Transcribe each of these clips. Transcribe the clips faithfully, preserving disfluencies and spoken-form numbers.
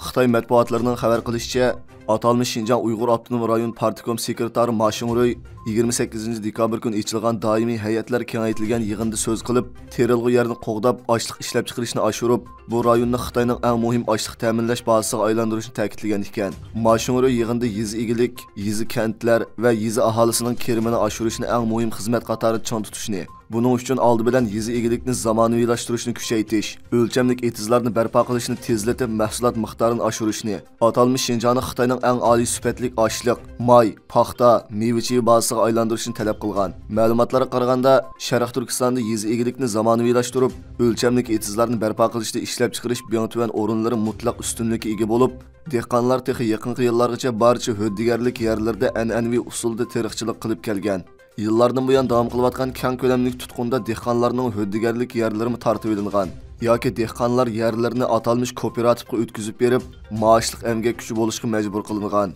خىتاي مەتبۇئاتلىرىنىڭ خەۋەر قىلىشىچە، ئاتالمىش شىنجاڭ ئۇيغۇر ئاپتونوم رايون پارتكوم سېكرېتارى ما شىڭرۇي يىگىرمە سەككىزىنچى دېكابىر كۈنى ئېچىلغان دائىمىي ھەيئەتلەر كېڭەيتىلگەن يىغىندا سۆز قىلىپ، تېرىلغۇ يەرنى قوغداپ، ئاشلىق ئىشلەپچىقىرىشنى ئاشۇرۇپ، بۇ رايوننى خىتاينىڭ ئەڭ مۇھىم ئاشلىق تەمىنلەش بازىسىغا ئايلاندۇرۇشنى تەكىتلىگەن ئىكەن. ما شىڭرۇي يىغىندا يېزا ئىگىلىك، يېزا، كەنتلەر ۋە يېزا ئاھالىسىنىڭ كىرىمىنى ئاشۇرۇشنى ئەڭ مۇھىم خىزمەت قاتارىدا چىڭ تۇتۇشنى، بۇنىڭ ئۈچۈن ئالدى بىلەن يېزا ئىگىلىكنى زامانىۋىلاشتۇرۇشنى كۈچەيتىش، ئۆلچەملىك ئېتىزلارنى بەرپا قىلىشنى تېزلىتىپ، مەھسۇلات مىقدارىنى ئاشۇرۇشنى، ئاتالمىش شىنجاڭنى خىتاينىڭ ئەڭ ئالىي سۈپەتلىك ئاشلىق، ماي، پاختا، مېۋە-چېۋە بازىسىغا ئايلاندۇرۇشنى تەلەپ قىلغان. مەلۇماتلارغا قارىغاندا، شەرقىي تۈركىستاندا يېزا ئىگىلىكنى زامانىۋىلاشتۇرۇپ، ئۆلچەملىك ئېتىزلارنى بەرپا قىلىشتا ئىشلەپچىقىرىش بىڭتۈەن ئورۇنلىرى مۇتلەق ئۈستۈنلۈككە ئىگە بولۇپ، دېھقانلار تېخى يېقىنقى يىللارغىچە بارچە ھۆددىگەرلىك يەرلىرىدە ئەنئەنىۋى ئۇسۇلدا تېرىقچىلىق قىلىپ كەلگەن. يىللاردىن بۇيان داۋام قىلىۋاتقان كەڭ كۆلەملىك تۇتقۇندا دېھقانلارنىڭ ھۆددىگەرلىك يەرلىرىمۇ تارتىۋېلىنغان ياكى دېھقانلار يەرلىرىنى ئاتالمىش كوپىراتىپقا ئۆتكۈزۈپ بېرىپ، مائاشلىق ئەمگەك كۈچى بولۇشقا مەجبۇر قىلىنغان.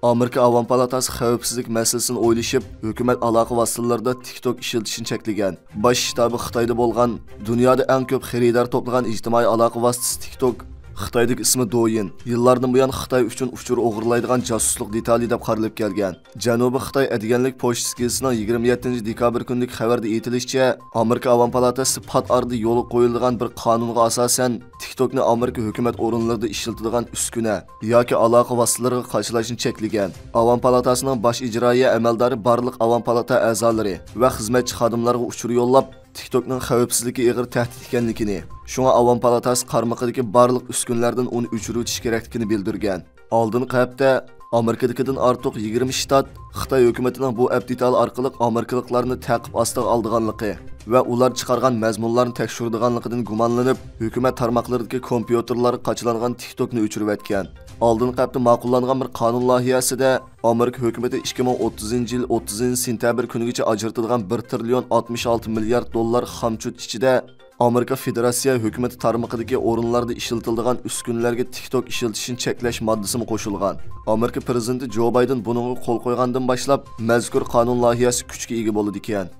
ئامېرىكا ئاۋام پالاتاسى خەۋپسىزلىك مەسىلىسىنى ئويلىشىپ، ھۆكۈمەت ئالاقە ۋاسىتىلىرىدا تىك توك ئىشلىتىشنى چەكلىگەن. باش شتابى خىتايدا بولغان، دۇنيادا ئەڭ كۆپ خېرىدار توپلىغان ئىجتىمائىي ئالاقە ۋاسىتىسى تىك توك، خىتايدىكى ئىسمى دويىن، يىللاردىن بۇيان خىتاي ئۈچۈن ئۇچۇر ئوغرىلايدىغان جاسۇسلۇق دېتالى دەپ قارىلىپ كەلگەن. جەنۇبىي خىتاي ئەتىگەنلىك پوچتىسى گېزىتىنىڭ يىگىرمە يەتتىنچى دېكابىر كۈنىدىكى خەۋەردە ئېيتىلىشىچە، ئامېرىكا ئاۋام پالاتاسى پات ئارىدا يولغا قويۇلىدىغان بىر قانۇنغا ئاساسەن، تىك توكنى ئامېرىكا ھۆكۈمەت ئورۇنلىرىدا ئىشلىتىدىغان ئۈسكۈنە ياكى ئالاقە ۋاسىتىلىرىغا قاچىلاشنى چەكلىگەن. ئاۋام پالاتاسىنىڭ باش ئىجرائىيە ئەمەلدارى بارلىق ئاۋام پالاتا ئەزالىرى ۋە خىزمەتچى خادىملارغا ئۇچۇر يوللاپ، تىك توكنىڭ خەۋپسىزلىككە ئېغىر تەھدىت ئىكەنلىكىنى، شۇڭا ئاۋام پالاتاسى قارمىقىدىكى بارلىق ئۈسكۈنىلەردىن ئۇنى ئۆچۈرۈۋېتىش كېرەكلىكىنى بىلدۈرگەن. ئالدىنقى ھەپتە ئامېرىكىدىكىدىن ئارتۇق يىگىرمە شتات خىتاي ھۆكۈمىتىنىڭ بۇ ئەپ دېتالى ئارقىلىق ئامېرىكىلىقلارنى تەقىب ئاستىغا ئالىدىغانلىقى ۋە ئۇلار چىقارغان مەزمۇنلارنى تەكشۈرىدىغانلىقىدىن گۇمانلىنىپ، ھۆكۈمەت تارماقلىرىدىكى كومپيۇتېرلارغا قاچىلانغان تىك توكنى ئۆچۈرۈۋەتكەن. ئالدىنقى ھەپتە ماقۇللانغان بىر قانۇن لايىھەسىدە، ئامېرىكا ھۆكۈمىتى ئىككى مىڭ ئوتتۇزىنچى يىل ئوتتۇزىنچى سېنتەبىر كۈنىگىچە ئاجرىتىدىغان بىر تىرىليون ئاتمىش ئالتە مىليارد دوللار خامچوت ئىچىدە ئامېرىكا فېدېراتسىيە ھۆكۈمىتى تارمىقىدىكى ئورۇنلاردا ئىشلىتىلىدىغان ئۈسكۈنىلەرگە تىك توك ئىشلىتىشنى چەكلەش ماددىسىمۇ قوشۇلغان. ئامېرىكا پىرېزىدېنتى جو بايدېن بۇنىڭغا قول قويغاندىن باشلاپ، مەزكۇر قانۇن لايىھەسى كۈچكە ئىگە بولىدىكەن.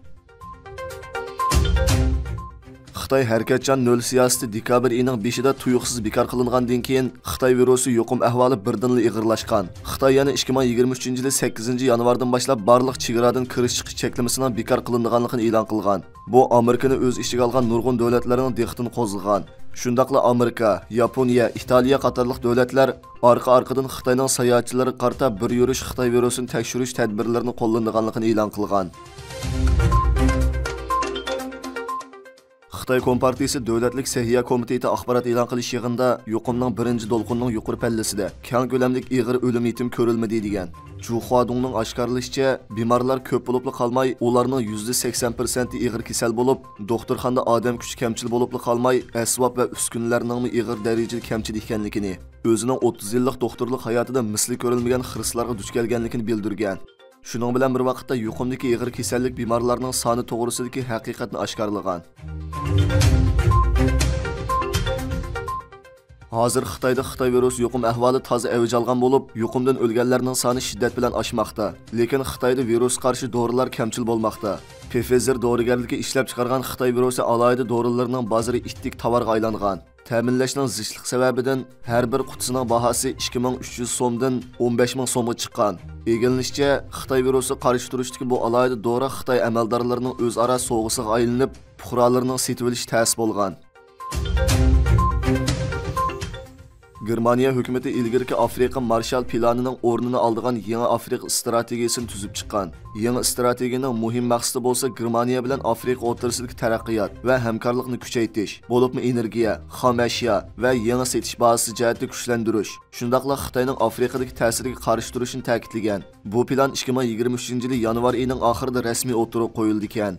خىتاي ھەرىكەتچان نۆل سىياسىتى دېكابىر ئېيىنىڭ بېشىدا تۇيۇقسىز بىكار قىلىنغاندىن كېيىن، خىتاي ۋىرۇسى يۇقۇم ئەھۋالى بىردىنلا ئېغىرلاشقان. خىتاي يەنە ئىككى مىڭ يىگىرمە ئۈچىنچى يىلى سەككىزىنچى يانۋاردىن باشلاپ بارلىق چېگرادىن كىرىش چىقىش چەكلىمىسىنىڭ بىكار قىلىنىدىغانلىقىنى ئېلان قىلغان. بۇ ئامېرىكىنى ئۆز ئىچىگە ئالغان نۇرغۇن دۆلەتلەرنىڭ دىققىتىنى قوزغىغان. شۇنداقلا ئامېرىكا، ياپونىيە، ئىتالىيە قاتارلىق دۆلەتلەر ئارقا-ئارقىدىن خىتاينىڭ ساياھەتچىلىرىگە قارىتا بىر يۈرۈش خىتاي ۋىرۇسىنى تەكشۈرۈش تەدبىرلىرىنى قوللىنىدىغانلىقىنى ئېلان قىلغان. خىتاي كومپارتىيىسى دۆلەتلىك سەھىيە كومىتېتى ئاخبارات ئېلان قىلىش يىغىنىدا يۇقۇمنىڭ بىرىنچى دولقۇنىنىڭ يۇقىرى پەللىسىدە كەڭ كۆلەملىك ئېغىر ئۆلۈم يېتىم كۆرۈلمىدى، دېگەن. جۇ خۇادۇڭنىڭ ئاشكارىلىشىچە، بىمارلار كۆپ بولۇپلا قالماي، ئۇلارنىڭ يۈزدە سەكسەن پىرسەنتى ئېغىر كېسەل بولۇپ، دوختۇرخانىدا ئادەم كۈچى كەمچىل بولۇپلا قالماي، ئەسۋاب ۋە ئۈسكۈنىلەرنىڭمۇ ئېغىر دەرىجىدە كەمچىل ئىكەنلىكىنى، ئۆزىنىڭ ئوتتۇز يىللىق دوختۇرلۇق ھاياتىدا مىسلى كۆرۈلمىگەن خىرىسلارغا دۇچ كەلگەنلىكىنى بىلدۈرگەن. شۇنىڭ بىلەن بىر ۋاقىتتا، يۇقۇمدىكى ئېغىر كېسەللىك بىمارلارنىڭ سانى توغرىسىدىكى ھەقىقەتنى ئاشكارىلىغان. ھازىر خىتايدا خىتاي ۋىرۇسى يۇقۇم ئەھۋالى تازا ئەۋج ئالغان بولۇپ، يۇقۇمدىن ئۆلگەنلەرنىڭ سانى شىددەت بىلەن ئاشماقتا. لېكىن خىتايدا ۋىرۇسقا قارشى دورىلار كەمچىل بولماقتا. پفېزېر دورىگەرلىكى ئىشلەپچىقارغان خىتاي ۋىرۇسى ئالاھىدە دورىلىرىنىڭ بازىرى ئىتتىك تاۋارغا ئايلانغان. تەمىنلەشنىڭ زىچلىقى سەۋەبىدىن ھەر بىر قۇتىسىنىڭ باھاسى ئىككى مىڭ ئۈچ يۈز سومدىن ئون بەش مىڭ سومغا چىققان. ئىگىلىنىشىچە، خىتاي ۋىرۇسىغا قارشى تۇرۇشتىكى بۇ ئالاھىدە دورا خىتاي ئەمەلدارلىرىنىڭ ئۆزئارا سوۋغىسىغا ئايلىنىپ، پۇقرالىرىنىڭ سېتىۋېلىشى تەس بولغان. گېرمانىيە ھۆكۈمىتى ئىلگىرىكى ئافرىقا مارشال پىلانىنىڭ ئورنىنى ئالىدىغان يېڭى ئافرىقا ئىستراتېگىيىسىنى تۈزۈپ چىققان. يېڭى ئىستراتېگىيىنىڭ مۇھىم مەقسىتى بولسا گېرمانىيە بىلەن ئافرىقا ئوتتۇرىسىدىكى تەرەققىيات ۋە ھەمكارلىقنى كۈچەيتىش، بولۇپمۇ ئېنېرگىيە، خام ئەشيا ۋە يېڭى سېتىش بازىسى جەھەتتە كۈچلەندۈرۈش، شۇنداقلا خىتاينىڭ ئافرىقىدىكى تەسىرىگە قارشى تۇرۇشىنى تەكىتلىگەن. بۇ پىلان ئىككى مىڭ يىگىرمە ئۈچىنچى يىلى يانۋار ئېيىنىڭ ئاخىرىدا رەسمىي ئوتتۇرىغا قويۇلىدىكەن.